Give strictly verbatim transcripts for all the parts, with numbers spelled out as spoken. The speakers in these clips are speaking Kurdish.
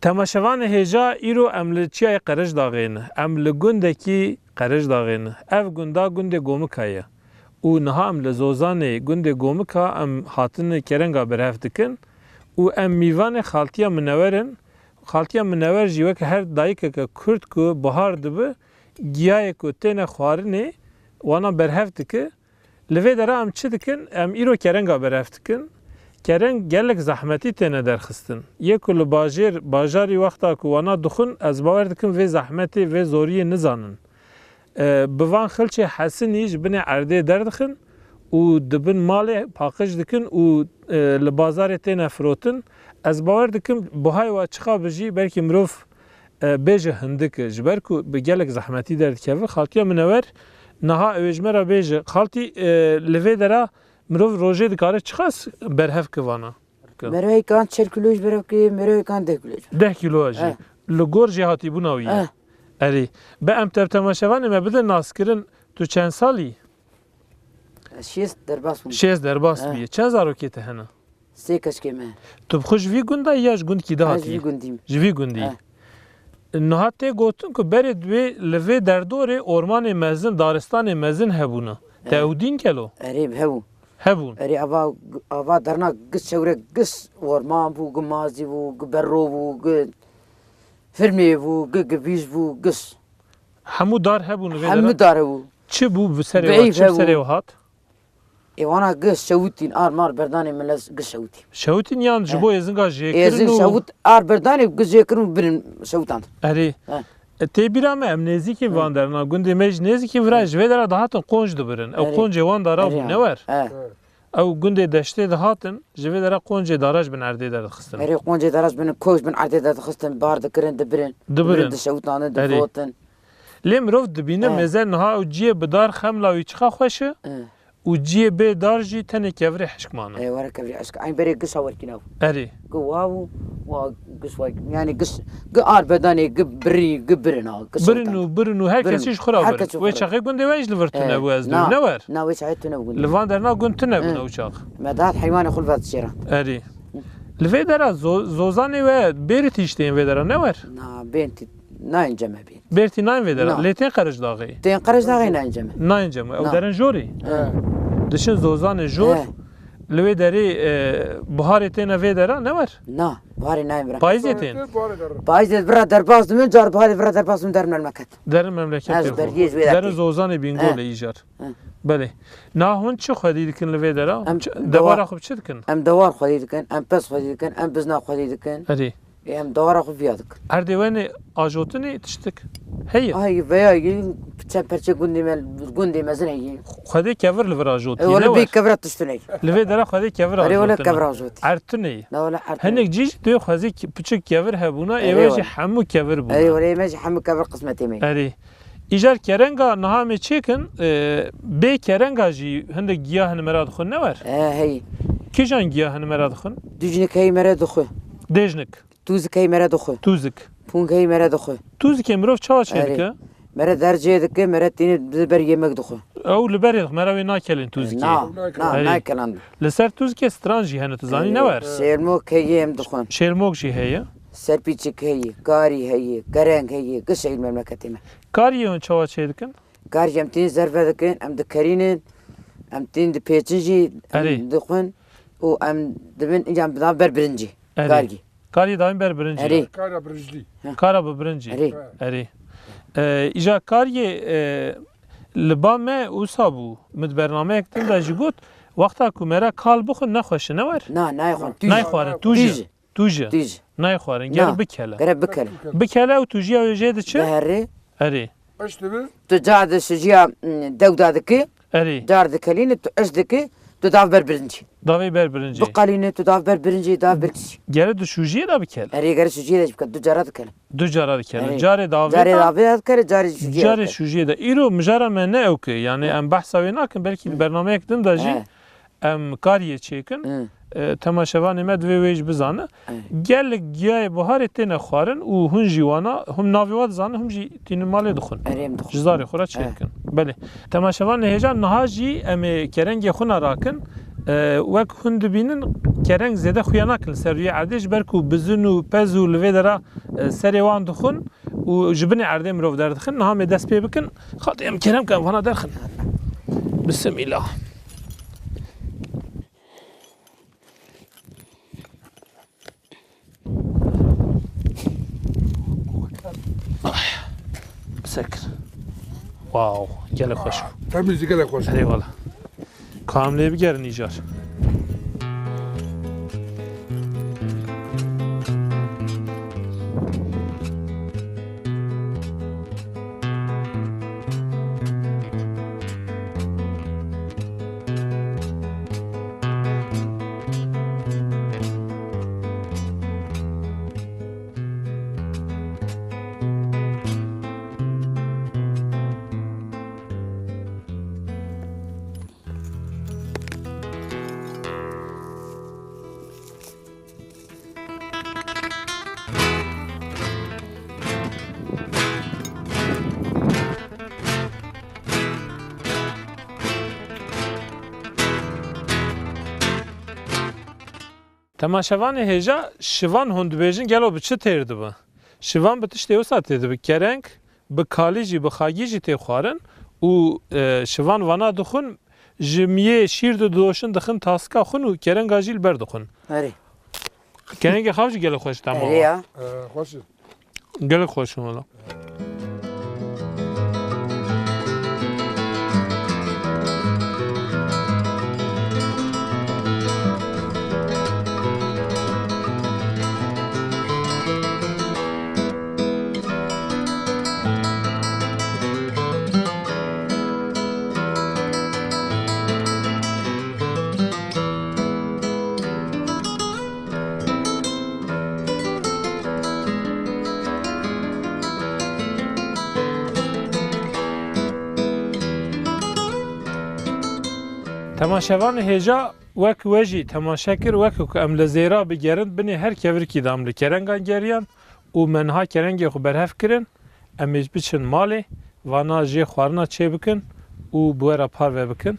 Temaşevanê hêja, îro em li Çiyayê Qerejdaxê ne. Em li gundekî Qerejdaxê ne. Ev gunda gundê Gomika ye. Û niha em li zozanê gundê Gomika em hatine kerenga berhev dikin. Û em mîvanê xaltiya Minewer in. Xaltiya Minewer jî weke her dayikeke Kurd ku bihar dibe, giyayê ku têne xwarinê, wana berhev dike. Li vê dera em çi dikin? Em îro kerenga berhev dikin. Kereng gelek zehmetî têne derxistin. Yê ku li bajêr, bajarî wexta ku wana dixwin, ez bawer dikim vê zehmetê, vê zoriyê nizanin. E, bi van xilçê hesinî ji binê erdê derdixin û di bin malê paqij dikin û, e, li bazarê têne firotin. Ez bawer dikim buhayê wa çiqa bi jî belkî mirov e, bêje hindik e, ji ber ku bi gelek zehmetî derdikeve. Xaltiya Minewer niha ew ê ji me re bêje. Xaltî, e, li vê dera mirov rojê dikare çiqas berhev ke vana? Merayê kan çar kilo ji ber ke, merayê kan deh kilo ji ber. Deh kilo jî. Eh. Li gor jêhatîbûna wî ye. Eh. Erê. Be em tev temaşevanê me bide naskirin, tu çend salî? Ez şêst derbas bûm. Şêst derbas Eh. bûye. Çend zarokê te hene? Sê keçikê me. Tu bi xwe ji vî gunda yî ya ji gundkî dihatî? Ez ji vî gundî yim. Ji vî gundî. Eh. Niha tê gotin ku berê di wê, li vê derdorê ormanê mezin, daristanê mezin hebûne. Te Eh. ew dîn gelo? Erê, hebû. Hebûn. Erê, ava, ava derna giş çewre giş orman bû, gi mazî bû, gi berro bû, gi firmê bû, gi givîj bû, giş. Hemû dar hebûn vê Hemû dera? dar hebû. Çi bû bi serê Beyv wa? Çi bi hebû. serê wa hat? Ê wana gi şewitîn, ar mar berdanê min lez gi şewitîn. Şewitîn yan ji He. bo êzinga jêkirin Êzing û şewit ar berdanê gi jêkirin û birin şewitand. Erê. He. E, tê bîra me em nêzîkî Hı. van derna gundê me jî nêzîkî vira He. ji vê dera dihatin qonc dibirin. Ew Erê. qoncê wan dara Erê bû ya. ne wer? He. Ew gundê deştê dihatin ji vê dera qoncê dara ji bin erdê derdixistin. Erê qoncê dara ji bin koç bin erdê derdixistin, bar dikirin, dibirin. Dibirin. Dibirin, dişewitandin, Erê. divotin. Lê mirov dibîne He. mêze niha ew ciyê bi dar xemla wî çiqa xweş e. He. û ciyê bê dar jî tenê kevirê hişk mane. Ê, were kevirê hişk. Eyn berê gişa werkî nav. Erê. Gi wa û wa giş wa, yani giş, gi arbedanê, gi birî, gi birin ha, giş Birin wetan. û birin û her Birin. kesî ji xwe re Her birin. kesî Wê xwe re. çaxê gundê we jî li vir tune Ê, bû ez na, dibim, ne wer? na wê çaxê tune bû gundê. Li van derna gund tune bûn Ê. ew çax. Me dihat heywanê xwe li va dişêra. Erê. Li vê dera zo-, zozanê we bêrî tîş tên vê dera, ne wer? Na, bên tî, nayên cem e bên. Bertî nayên vê dera. Na. Lê tên Qerejdaxê. Tên Qerejdaxê nayên cem e. Nayên cem e. Ew Na. derin jorî. He. Dişin zozanê jor. He. Li wê derê, e, buharê têne vê dera, ne wer? Na, buharê nayên vira. Payîzê tên. Payîzê vira derbas dimin, car buharê vira derbas dimin derin memleket. Derin memleket Ez tê xwe. bergiyê ji wê Derin dertê. zozanê Bîngolê He. îcar. He. Belê. Na hûn çi xwedî dikin li vê dera? Em Çi- dewa- dewara xwe bi çi dikin? Em dewar xwedî dikin, em pez xwedî dikin, em bizna xwedî dikin. Erê. Ê, em dewara xwe viya dikin. Erdê wenê ajotinê tiştik heye? Ay, veya yî çend perçe gundê me, gundê mezin heye. Xwedê kevir li vir ajotî, E, wele ne bê wer? kevira tiştin heye. Li vê dera xwedê kevir Erê, wele ajotine. kevir ajotî. Ertinê. Na, wele ertinê. Hinek cî jî dê xwezî ki-, piçik kevir hebûna, Erê, êwe wele. jî hemû kevir bûna. Erê, wele ême jî hemû kevir qismetê me. Erê. Îcar kerenga niha me çêkin, e, bê kerenga jî hindek giya hini mera dixwin, ne wer? E, heye. Kîjan giya hini mera dixwin? Dujnik heye mere dixwe. Dêjnik. Tûzik heye mere dixwe. Tûzik. Pûng heye mere dixwe. Tûzikê mirov çawa çê Erê. dike? Mere dercê dike, mere tînî li ber yemek dixwe. Ew li berê dixwe, mera wê nakelên tûzikê. Na, na, Erê. nakelan. Li ser tûzikê stran jî hene, tu zanî, Erê. ne wer? Şêrmok heye em dixwin. Şêrmok jî heye. Serpîçik heye, karî heye, kereng heye, giş heye memleketê me. Kariyê hûn çawa çê dikin? Kariyê em tînî zerve dikin, em dikerînin, em tînî dipêçin jî, em Erê. dixwin û em dibin, îca em didan ber birincî. Erê. Kariyê. Kariyê dayîn ber birincî. Erê. Kara birincî. Kara bi birincî. Erê. Erê. E, îja kariyê, e, li ba me wisa bû. Min di bernameyek din de jî got, wexta ku mere kal bixwe nexweş e, ne wer? Na, nayê xwarin. Tûj e. Nayê xwarin, tûj e. Tûj e. Tûj e. Tûj e. Nayê xwarin, Na. gere bikele. Gere bikele. Bikele û tûjiya wê jê diçe? Diherê. Erê. Eş dibi. Tu car di şujiya, mm, dewda dikî, Erê. car dikelîne, tu eş dikî, tu dav ber birincî. Davê ber birincî. Biqelîne, tu dav ber birincî, dav ber kiçî. Gere di şujiyê de bikele. Erê, gere şujiyê de bikele, du cara dikele. Du cara dikele. Erê. Carê davê Carê de, davê de dikele, carê şujiyê de carê dikele. şujiyê de. Îro mijara me ne ew ki, yani Hı. em behsa wê nakin, belkî di Hı. bernameyek din de jî He. em kariyê çêkin. Hı. E, temaşevanê me divê wê jî bizane. Hı. Gelek giyayê buharê têne xwarin û hûn jî wana, hûn navê wa dizanin, hûn jî tînin malê dixwin. Erê, em dixwin. Ji zarê xwe re çê Hı. dikin. Belê. Temaşevanê hêja niha jî em ê kerengê xwe ne rakin. E, wek hûn dibînin, kereng zêde xuya nakin li ser rûyê erdê, ji ber ku bizin û pez û li vê dera, e, serê wan dixwin û ji binê erdê mirov derdixin. Niha em ê dest pê bikin. Xaltê em kerem ke vana derxin. Bismillah. Ay, bisekir. Wow, gelek xweş bû. Temizî gelek xweş. Eyvallah. Ka em lê bigerin îcar. Temaşevanê hêja, şivan hûn dibêjin gelo bi çi têr dibe? Şivan bi tiştê wisa tê dibe. Kereng bi kalî jî, bi xagî jî tê xwarin û, e, şivan vana dixwin, ji miyê şîr didoşin, dixin tasika xwin û kerenga jî li ber dixwin. Erê. Kerengê xav jî gelek xweş tama. Erê ya. E, xweş e. Gelek xweş in wela. Temaşevanê hêja, wek we jî temaşe kir, wek ku em li zêra bigerin, binê her kevirkî de em li kerengan geriyan û me niha kerengê xwe berhev kirin, em ê biçin malê, vana jê xwarina çê bikin û bi we re parve bikin.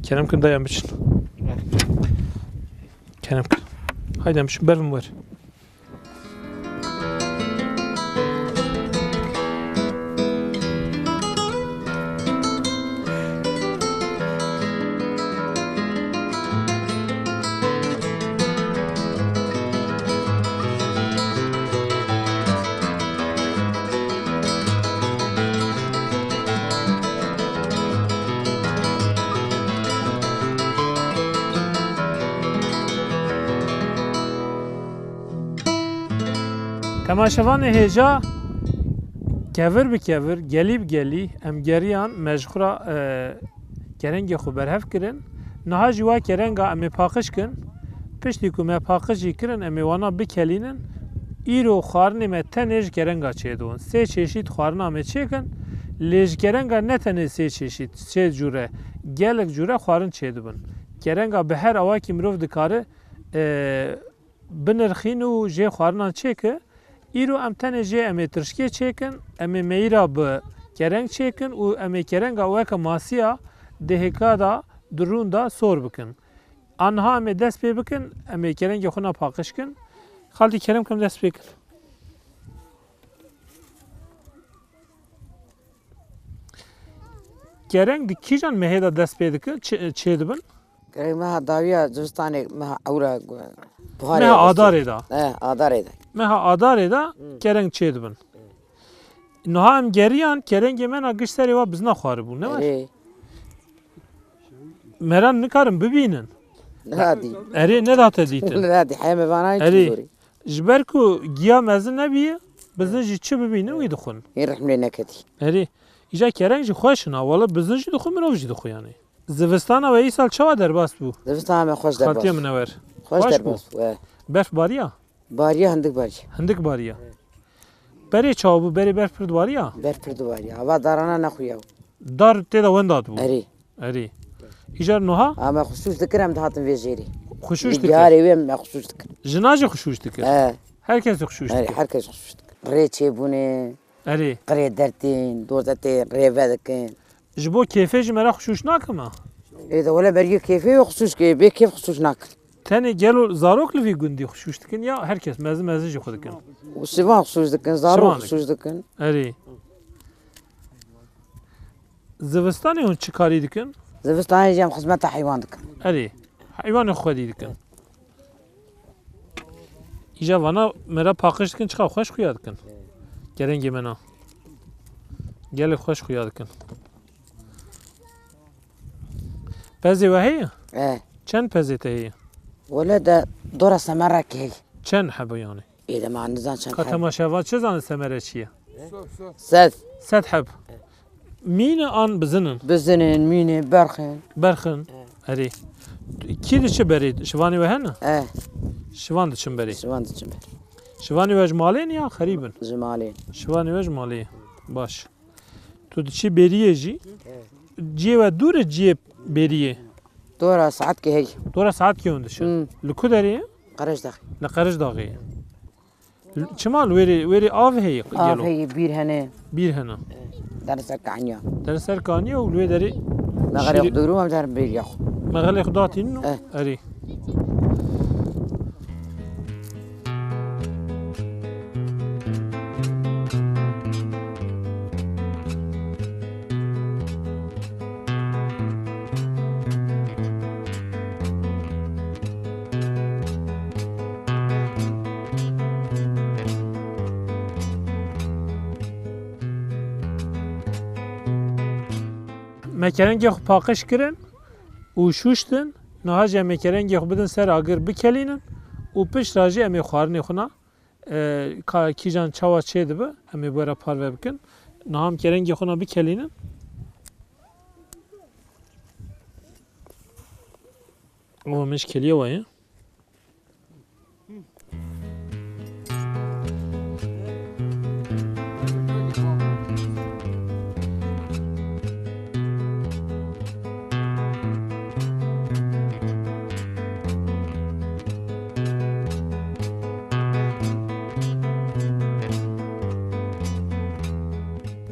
Kerem kin dayan biçin. Kerem kin. Haydi em biçin, ber min wer. Temaşevanê hêja, kevir bi kevir, gelî bi gelî em geriyan, me ji xwe re, e, kerengê xwe berhev kirin. Niha jî wa kerenga em ê paqij kin. Piştî ku me paqij jî kirin, em ê wana bikelînin. Îro xwarinê me tenê ji kerenga çêdibin. Sê çeşît xwarina me çêkin, lê ji kerenga ne tenê sê çeşît, sê cûre, gelek cûre xwarin çêdibin. Kerenga bi her awakî mirov dikare, e, binirxîn û jê xwarinan çêke. Îro em tenê jê em ê tirşikê çêkin, em ê meyîra bi kereng çêkin û em ê kerenga weke masiya di hêka de, di rûn de sor bikin. Aniha em ê dest pê bikin, em ê kerengê xwe na paqij kin. Xaltî kerem kim dest pê kin. Kereng di kîjan mehê de dest pê dikin, çê, çê dibin? Kereng meha dawiya zivistanê, meha ewra, buharê Meha westê. Adarê de. He, adarê de. Meha adarê de Hmm. kereng çê dibin. Niha em geriyan, kerengê me na giş serê wa bizna xwaribû, ne var? Erê. Meran nikarin bibînin. Nedî. Erê, nedate dîtin. Nedî, heye me vana hiç Erê. Zor e. Ji ber ku giya mezin nebiye, bizin jî çi bibînin wî dixwin. Hîn rihmê neketî. Erê. Îca kereng jî xweş in ha, wele bizin jî dixwin, mirov jî dixwin yanî. Zivistana we îsal çawa derbas bû? Zivistana me xweş derbas. Xaltiye min ewer. Xweş Xweş derbas bû. Bû, he. Berf bariya? Bariya, hindik bariya. Hindik bariya. Berê çawa bû? Berê berf pir dibariya? Berf pir dibariya. Hava darana nexuya. Dar tê de wenda dibû? Erê. Erê. Îcar nuha? Ha, me xusûs dikir, em dihatin vê jêrê. Xusûs dikir? Diyarê wê me xusûs dikir. Jina jî xusûs dikir? He. Her kes xusûs Erê, dikir? Her kes xusûs dikir. Rê çêbûnê. Erê. Qirê dertên, doze tên, rêve dikin. Ji bo kêfê jî me re xuşûş nakin me? Ê de wele beriyê kêfê wê xuşûş ke, bê kêf xuşûş nakin. Tenê gelo zarok li vî gundî xwe şûş dikin ya her kes mezin mezin jî xwe dikin? Û şivan xwe şûş dikin, zarok Şivan xwe dikin. Şûş dikin. Erê. Zivistanê hûn çi karî dikin? Zivistanê jî em xizmeta heywan dikin. Erê. Heywanê xwedî dikin. Îja vana me re paqij dikin, çiqa xweş xuya dikin. Kerengê me na. Gelek xweş xuya dikin. Pezê we heye? E. Çend pezê te heye? Wele de dora semerek heye. Çend hebe yani? Ê de ma nizan çend Ka hebe. Temaşeva çi zane semere çi ye? Sed. Sed heb. Mîn in an bizin in? Bizin in, mîn in, berx in. Berx in. E. Erê. Kî diçi berê? Şivanê we hene? E. Şivan diçin berê. Şivan diçin berê. Şivanê we ji malê ne ya xerîb in? Ji malê. Şivanê we ji malê ye. Baş. Tu diçî bêriyê jî? E. Ciyê we dûr e ciyê bêriyê? Dora saetkê hey. Dora saetkê hûn diçin? Hmm. Li ku derê ye? Qerejdaxê. Li Qerejdaxê ye. Çima li wêrê, wêrê av heye? Av gelo? Heye, bîr hene. Bîr hene. Dere ser kaniya. Dere ser kaniya û li wê derê Mexelê şîrê-, xwe dûrû em der bêriya xwe. Mexelê xwe datînin û Eh. Erê. Me kerengê xwe paqij kirin û şûştin. Niha jî em ê kerengê xwe bidin ser agir bikelînin û pişt re jî em ê xwarinê xwe na, e, ka kîjan çawa çêdibe, em ê bi we re parve bikin. Niha em kerengê xwe na bikelînin. Ew min ji keliya we ye.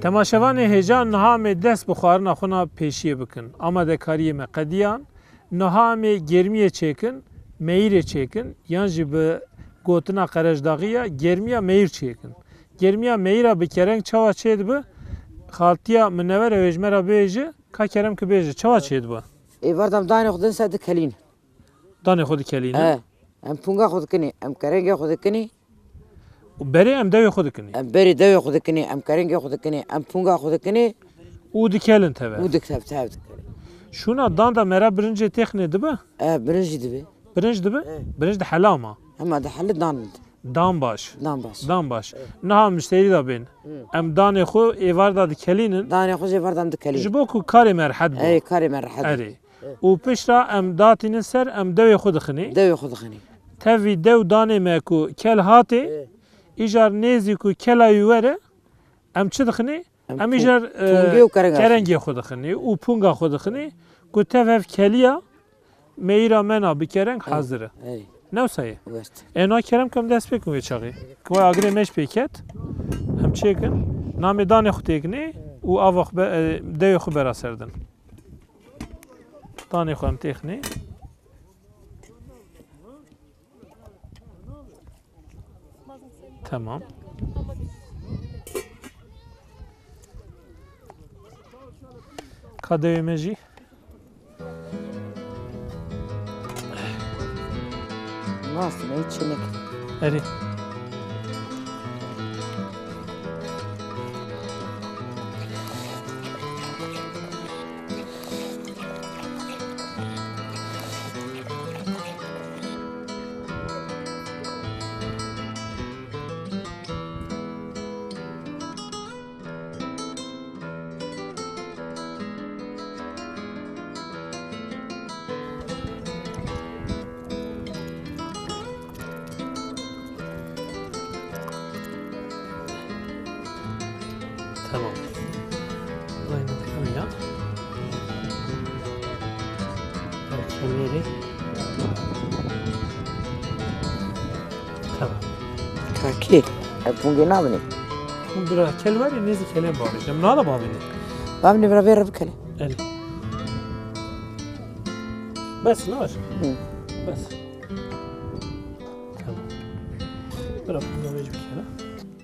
Temaşevanê hêja, niha em ê dest bi xwarina xwe na pêşiyê bikin. Amadekariyê me qediyan. Niha em ê germiyê çêkin, meyîrê çêkin, yan jî bi gotina Qerejdaxî ya germiya meyîr çêkin. Germiya meyîra bi kereng çawa çêdibe? Xaltiya Minewere wê ji me re bêje, ka kerem ki bêje, çawa çêdibe? Êvar de em danê xwe din ser dikelîn. Danê xwe dikelîne? E, em punga xwe dikinê, em kerengê xwe dikinê. Û berê em dewê xwe dikinê. Em berê dewê xwe dikinê, em kerengê xwe dikinê, em punga xwe dikinê. Û dikelin teve. Û dik-, tev, tev dikelin. Şûna dan de me re birincê têxinê dibe? E, birinc jî dibe. Birinc dibe? E. Birinc di hela ma. Hema di heli dan. Dan baş. Dan baş. Dan baş. E. Niha müşterî de bên. Hı. Em danê xwe êvar de dikelînin. Danê xwe jê êvar de em dikelînin. Ji bo ku karê me rehet bo. Erê, karê me rehet bo. Erê. Û pişt re em datînin ser, em dewê xwe dixinî. Dewê xwe dixinî. Tevî dew danê me ku kel hatê, Ê. Îcar nêzî ku kela wî were, em çi dixinî? Em Em pu-, îcar, e, pûngê û kerenga kerengê xwe dixinî û punga xwe dixinî, ku tev hev keliya meyîra me na bi kereng Ê. Hazir e. Ê. Ne wisa ye? West. Ê, na kerem kem dest pê kin wê çaxê. Ku agirê me ji pê ket, em çêkin, namê danê xwe têkinê û ava xwe be-, e, dewê xwe bera ser din. Danê xwe em têxinê. Tamam. Ka dewê me jî. Nasıl ne içinik? Erê. Tamam. Burayı da takalım ya. Kemeri. Tamam. Kakî, ev pûngê nabinê? Hûn bira kel werê nêzî kelê bavê. Em nada bavê ne? Bavê ne bira vê re bikele. Erê. Bes, ne var? Hı. Bes.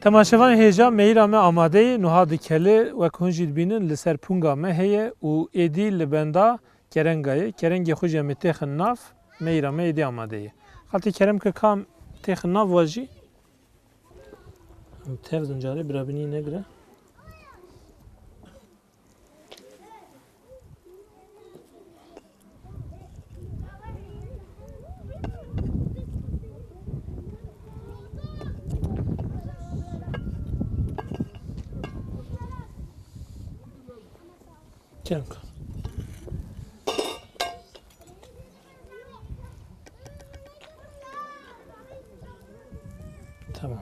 Temaşevanê hêja, meyîra me amade ye, nuha di keli, wek hûn jî dibînin, li ser punga me heye û êdî li benda kerenga ye. Kerengê xwe jî em ê têxin nav, meyîra me êdî amade ye. Xaltî kerem ke kam têxin nav wa jî. Em tev din carê bira binî negire. Kerem ke. Tamam.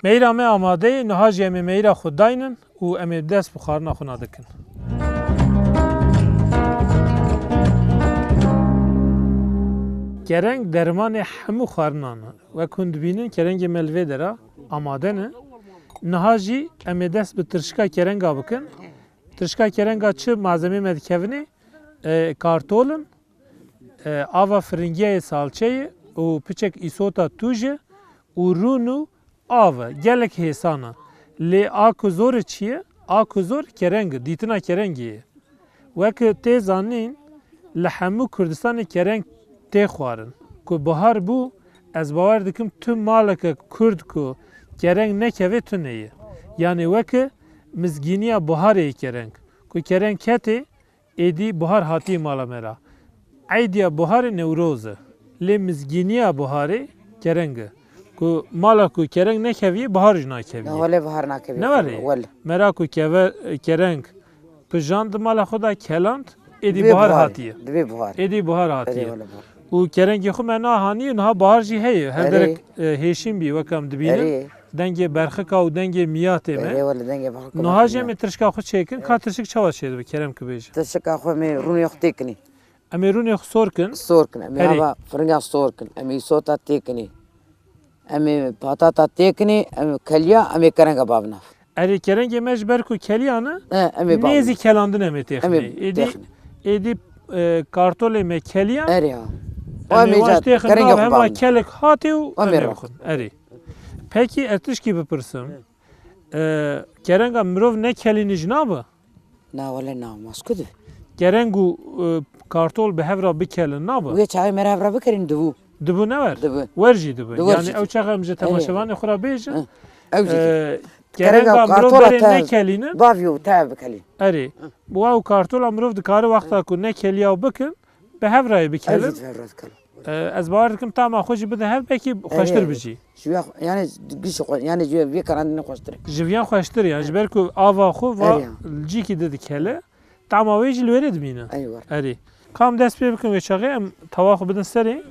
Meyra me amade ye, niha jî em ê meyra xwe daynin û em ê dest bi xwarina xwe na dikin. Kereng dermanê hemû xwarinan e. Wek hûn dibînin, kerengê me li vê dera amade ne. Niha jî em ê dest bi tirşika kerenga bikin. Tirşika kerenga çi malzemê me dikevin ê? E, kartol in, e, ava firingiyê yê salçeyê û piçek îsota tûj e û rûn û av e. Gelek hêsan e. Lê a ku zor e çi ye? A ku zor kereng e, dîtina kerengê ye. Weke tê zanîn, li hemû Kurdistanê kereng tê xwarin. Ku bihar bû, ez bawer dikim tu maleke Kurd ku kereng nekeve tune ye. Yanê weke mizgîniya biharê ye kereng. Ku kereng ketê, êdî bihar hatiye mala me ra. Eydiya biharê Newroz e. Lê mizgîniya biharê kereng e. Ku mala ku kereng nekeviye, bihar jî nakeviye. Na, wele bihar nakeviye. Ne were? Wele. Mera ku keve, kereng pijand mala xwe da keland, êdî bihar hatiye. Divê bihar. Êdî bihar hatiye. Erê, wele bihar. Û kerengê xwe me nahanî, niha bihar jî heye. Her derek, e, hêşîn bî, wek em dibînin. Erê. Dengê berxika û dengê miya tê me. Erê, wele dengê berxika. Niha jî em ê tirşika xwe çêkin. Ka tirşik çawa çêdibe, kerem ki bêje? Tirşika xwe em ê rûnê xwe têkinî. Em ê rûnê xwe sor kin. Sor kin. Em ê ava firinga sor kin. Em ê îsota têkinî. Em ê patata têkinî. Em ê keliya, em ê kerenga bavinav. Erê, kerengê me ji ber ku keliyan e, nêzî kelandin em ê têxinê. Êdî, êdî, e, kartolê me keliyan. Erê ha. Em ê wan jî têxin nav, hema kelek hatê û em ê bixwin. Erê. Pekî ez tişkî bipirsim. E, kerenga mirov nekelîne jî nabe? Na, wele na, masku dibe. Kereng û, e, kartol bi hev re bikelin nabe? Wê çaxê me re hev re bikelin dibû. Dibû ne wer? Dibû. Wer jî dibû. Di wer jî dibû. Yanî ew çaxa em ji temaşevanê xwe re bêjin, ew jî dibû. E, kerenga mirov berê nekelînin. Bavî û tev bikelin. Erê. Wa û kartola mirov dikare wexta ku nekeliya û bikin, bi hev re yê bikelin. Ew jî bi hev re dikelin. E, ez bawer dikim tama xwe jî bide hev, belkî xweştir bijî. Ji viya xwe, yanî giş xwe, yanî ji vê kerandinê xweştir e. Ji viyan xweştir e, ji ber ku ava xwe va li cîkî di dikele, tama wê jî li wêrê dimîne. Erê. Kam dest pê bikin wê çaxê em tawa xwe bidin serê.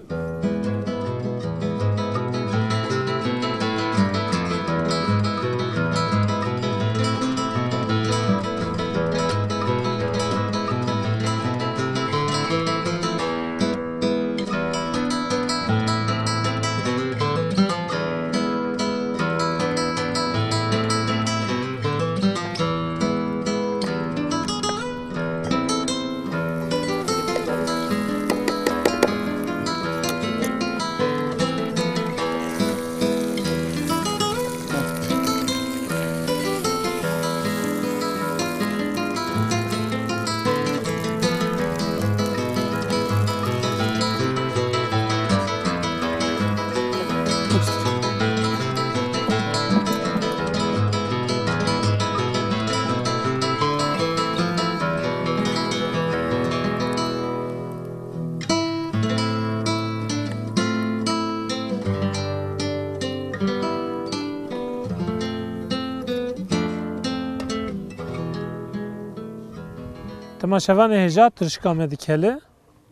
Temaşevanê hêja, tirşika me dikele.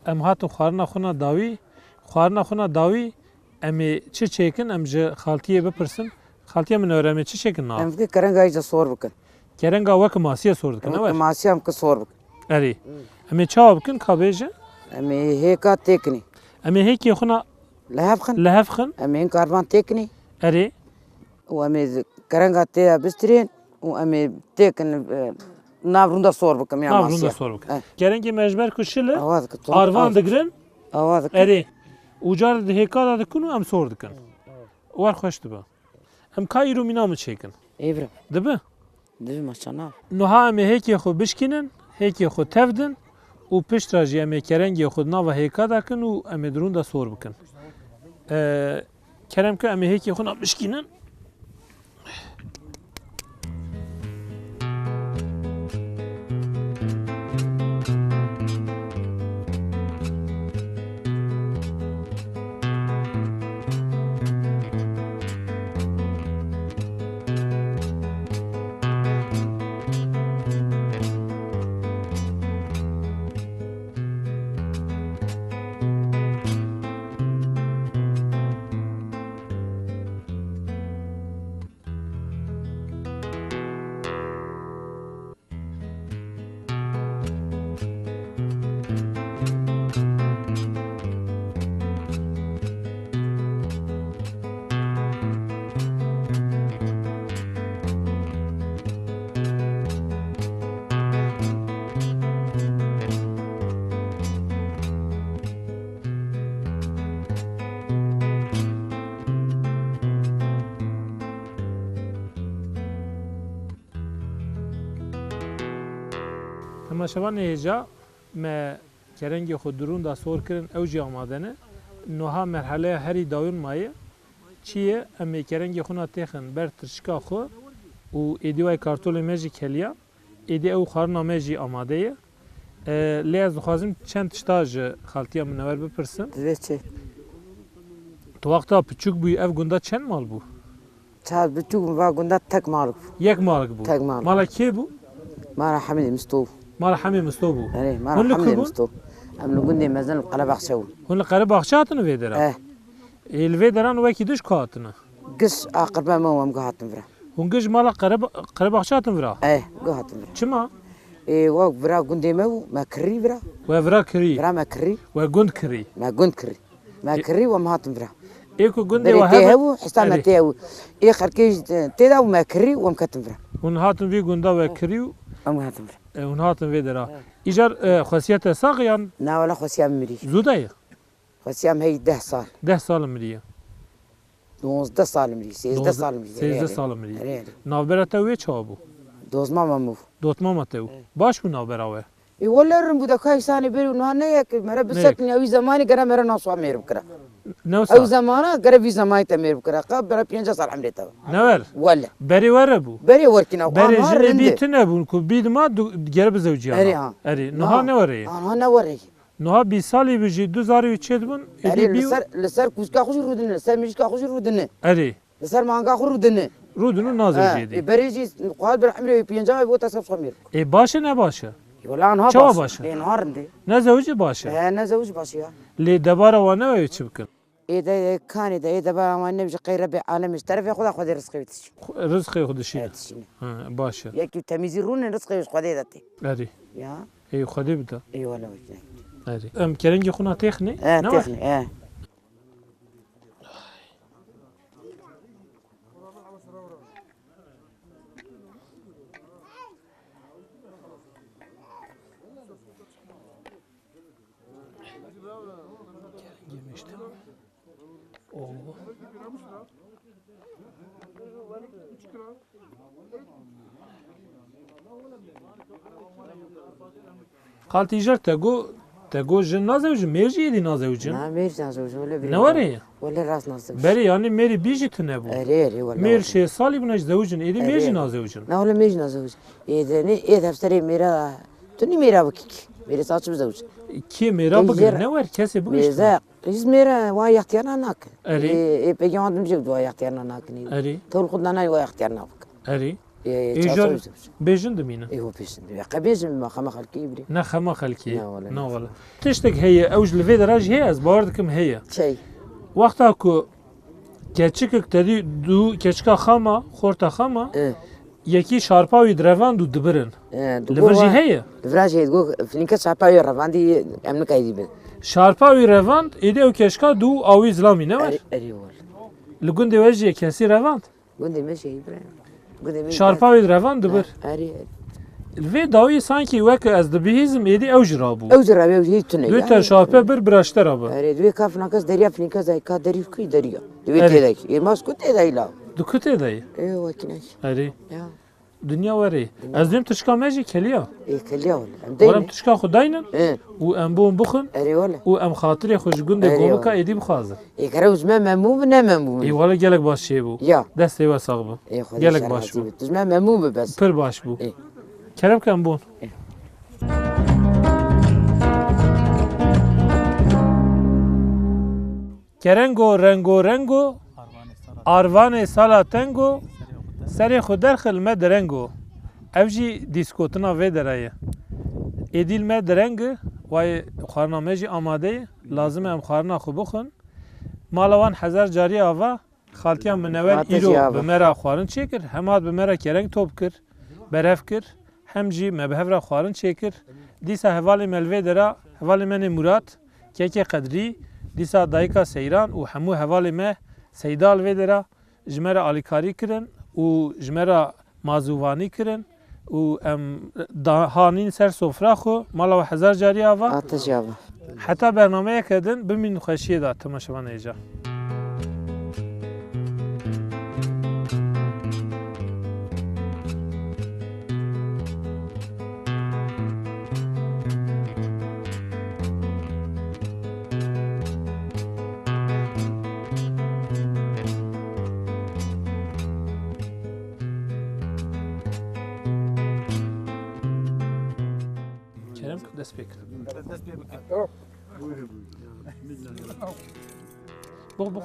Em hatin xwarina xwe na dawî. Xwarina xwe na dawî em ê çi çêkin? Em ji xaltiyê bipirsin. Xaltiya min, em ê çi çêkin na? Em vê kerenga îca sor bikin. Kerenga wek masiye sor dikin, ne wer? Wek masiye em ki sor bikin. Erê. Em ê çawa bikin, ka bêje? Em ê hêka têkinî. Em ê hêkê xwe na li hev xin. Li hev xin. Em ê hin karvan têkinî. Erê. Û em ê kerenga tê de bistirên û em ê têkin, e, nav rûnda sor bikin ya masiye. Nav rûnda sor bikin. Eh. Kerengê me ji ber ku şil e, arvan digirin. Awa dikin. Erê. Û car di hêka de dikin û em sor dikin. Wer xweş dibe. Em ka îro mîna min çêkin. Ê bira. Dibe? Dibe maşallah. Niha em ê hêkê xwe bişkînin, hêkê xwe tevdin û piştre jî em ê kerengê xwe di nava hêka de kin û em ê di rûn de sor bikin. Ee, kerem ke em ê hêkê xwe na bişkînin. Temaşevanê hêja, me kerengê xwe di rûn de sor kirin, ew jî amade ne. Niha merheleya herî dawîn maye. Çi ye? Em ê kerengê xwe na têxin ber tirşika xwe û êdî wayê kartolê me jî keliya. Êdî ew xwarina me jî amade ye. E, lê ez dixwazim çend tişta ji xaltiya Minewer bipirsim. Divê çi? Tu wexta piçûk bûyî ev gunda çend mal bû? Çar biçûk va gunda tek malik bû. Yek malik bû. Tek malik. Mala kê bû? Mala Hemîdê Misto bû. Mala Hemî Misto bû. Erê, mala Hemîdê Misto. Em li gundê mezin li Qerebaxçe bûn. Hûn li Qerebaxçe hatin vê dera? Eh. Ê, li vê deran wekî diş ku hatine? Giş aqirbe me û em guh hatin vira. Hûn giş mala Qereba-, Qerebaxçe hatin vira? Eh, guh hatin vira. Çima? Ê, wek vira gundê me bû, me kirî vira. We vira kirî? Vira me kirî. We gund kirî? Me gund kirî. Me kirî û em hatin vira. Ê ku gundê we hebû, hista me tê hebû. Ê xelkê jî tê de û me kirî û em ketin vira. Hûn hatin vî gunda we kirî û em hatin vira. E, hûn hatin vê dera. Îcar, e, xwesiya te sax yan? Na wela xwesiya min mirî. Zû de ye? Xwesiya min hey deh sal. Deh sal miriye. Duwazdeh sal mirî, sêzdeh sal mirî. Sêzdeh sal mirî. Erê, erê. Navbera te wê çawa bû? Dozma me bû. Dotmama te bû. Baş bû navbera we? Ê, wele rin bû de ka îsanê berî û niha ne yek mere bisekiniya wî zemanî gere mere naswa mêr bikira. Ne wisa? Ew zemana gere vî zemanî te mêr bikira. Ka bere pênca sal emrê te. Ne wer? Wele. Berê were bû. Berê werkîna. Berê jinê bî tune bûn ku bî dima gere bizewciya. Erê ha. Erê. Niha ne were ye? Niha ne were ye. Niha bîst salî bi jî du zarî wî çêdibûn. Erê, li ser, li ser kûçka xwe jî rûdine, li ser mirîşka xwe jî rûdine. Erê. Li ser manga xwe rûdine. Rûdin û nazewicê dî. Ê, berê jî xwar bir emrê wî pênca wî bû te ser xwe mêr. Ê, baş e ne baş e? Wela niha çawa baş e? Ê, niha rindê. Ne zewicî baş e? Ê, ne zewicî baş e ya. Lê debara wan ne wê çi bikin? Ê de, ê kanê de, ê debara wan ne bi ji qey Rebê alemê ji terefê xwe de Xwedê rizqê wî dişî. Xwe-, rizqê xwe dişîne. Ê, dişîne. Ha, baş e. Yekî temîzî rûnin rizqê ji Xwedê de tê. Erê. Ya. Ê, Xwedê bida. Ê, wele wekî. Erê. Em kerengê xwe na têxinê? E, ne têxinê, e. Gelmiştim. Oo. Xaltî Îjar, te got, te got jin nazewicin, mêr jî êdî nazewicin. Na, mêr jî nazewicin, wele birî. Ne were ye? Wele rast nazewicin. Berê, yanî mêrî bî jî tune bû. Erê, erê, wele. Mêr şêst salî bûne ji zewicin, êdî mêr jî nazewicin. Na, wele mêr jî nazewicin. Êdî ne, êd hevserê mêra, tu nî mêra bikî. Mêrê saçi bizewicin. Kê mêra bigir, ne wer kesê bigir. Mêze, hiç mêra wa yextiyana nakin. Erê. Ê, ê, peyama dim jî wa yextiyana nakin. Erê. Tol xwe danay wa yextiyana bik. Erê. Ê, ê, çato jar bêjin dimînin. Ê, ho bêjin dimînin. Qe bêjin ma xema xelkê îbrî. Ne xema xelkê. Na wele. Na wele. Tiştek heye, ew ji li vê dera jî heye, ez bawer dikim heye. Çey? Wexta ku keçikek te dî du keçika xama, xorta xama, e, yekî şarpa wî direvand û dibirin. E, li vir jî heye? Li vir jî heye, go, filînke şarpa wî revandî em nikay dî bin. Şarpa wî revand, êdî ew keçika dû awî zilamî ne wer? Erê, erê wele. Li gundê we jî kesî revand? Gundê me jî bire. Gundê me şarpa wî revand dibir. Erê, erê. Li vê dawî sankî weke ez dibihîzim êdî ew jî rabû. Ew jî rabû, ew jî tune. Duyê ya. Te şape bir biraşte rabe. Erê, duyê ka finaka ez derya finîka ez ka derî kî derî ya. Duyê Erê. Tê de kî. Ê mas ku tê de la. Du ku tê de ye? Ê, wekî ne. Erê. Ya. Dinya were. Dinya. Ez duyim tişka me jî keliya. Ê, keliya were. Em Were deyne. Em tişka xwe daynin Ê. Û em bûn bixwin Erê wele. Û em xatirê xwe ji gundê Erê Gomika wele. Êdî bixwazin. Ê, kere û ji me memnûn bi, ne memnûn bi? Ê, wele gelek baş çêbû. Ya. Destê we sax bi. Ê, Xwedê Gelek şer baş razî bû. Bi. Tu ji me memnûn bi bes. Pir baş bû. Ê. Kerem ke em bûn. Ê. Kerengo, rengo, rengo, arvanê sala tengo, serê xwe derxil me direngo. Ev jî dîskotina vê dera ye. Êdî li me direng e, wayê xwarina me jî amade ye. Lazim e em xwarina xwe bixwin. Mala wan hezar carî ava, xaltiya Minewer Hate îro jî ava. Bi me re xwarin çêkir, hem hat bi me re kereng top kir, berev kir, hem jî me bi hev re xwarin çêkir. Dîsa hevalê me li vê dera, hevalê me nê Murat, kekê Qedrî, dîsa dayika Seyran û hemû hevalê me Seyda li vê dera ji me re alîkarî kirin û ji me re mazûvanî kirin û em da-, hanîn ser sofra xwe, mala we hezar carî ava. Hate jî ava. Heta bernameyeke din bimînin xweşiyê de temaşevanê hêja. Kerem dest pê kir. Dest pê bikin. Bux, bux.